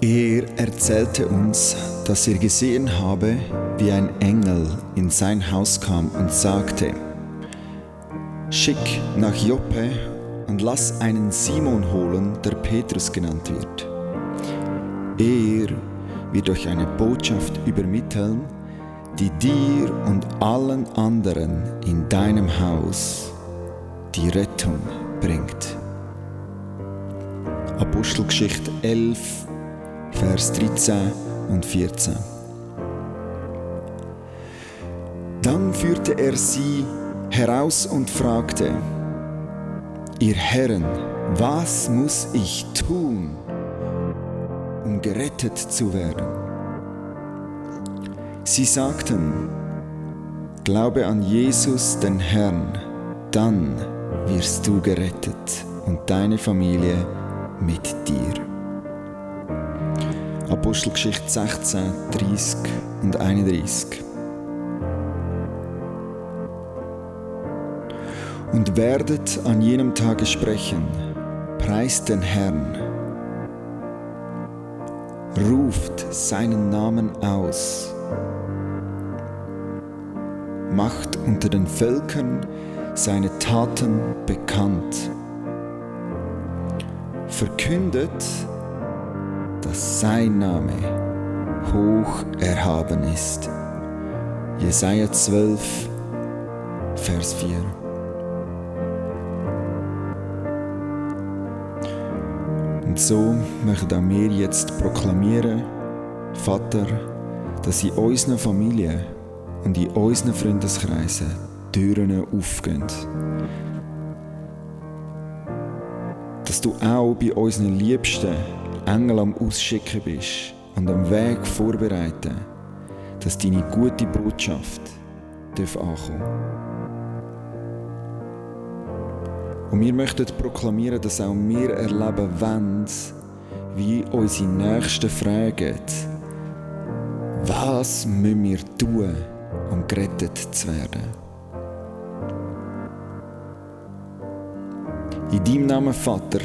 Er erzählte uns, dass er gesehen habe, wie ein Engel in sein Haus kam und sagte: Schick nach Joppe und lass einen Simon holen, der Petrus genannt wird. Er wird euch eine Botschaft übermitteln, die dir und allen anderen in deinem Haus die Rettung bringt. Apostelgeschichte 11, Vers 13 und 14. Dann führte er sie heraus und fragte: Ihr Herren, was muss ich tun, um gerettet zu werden? Sie sagten: Glaube an Jesus, den Herrn, dann wirst du gerettet und deine Familie mit dir. Apostelgeschichte 16, 30 und 31. Und werdet an jenem Tage sprechen: Preist den Herrn, ruft seinen Namen aus, macht unter den Völkern seine Taten bekannt, verkündet, dass sein Name hoch erhaben ist. Jesaja 12, Vers 4. Und so möchten auch wir jetzt proklamieren, Vater, dass in unseren Familien und in unseren Freundeskreisen Türen aufgehen. Dass du auch bei unseren Liebsten Engel am Ausschicken bist und am Weg vorbereiten, dass deine gute Botschaft ankommen darf. Und wir möchten proklamieren, dass auch wir erleben wollen, wie unsere Nächsten fragen: Was müssen wir tun, um gerettet zu werden? In deinem Namen, Vater,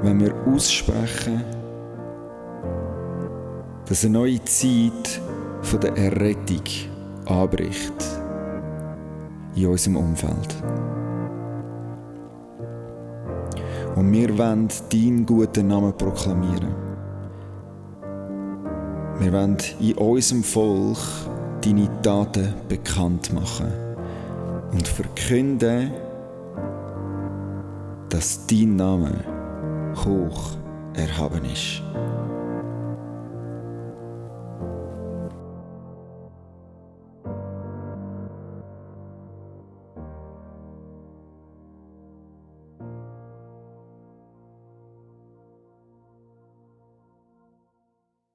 wenn wir aussprechen, dass eine neue Zeit von der Errettung anbricht in unserem Umfeld. Und wir wollen deinen guten Namen proklamieren. Wir wollen in unserem Volk deine Taten bekannt machen und verkünden, dass dein Name hoch erhaben ist.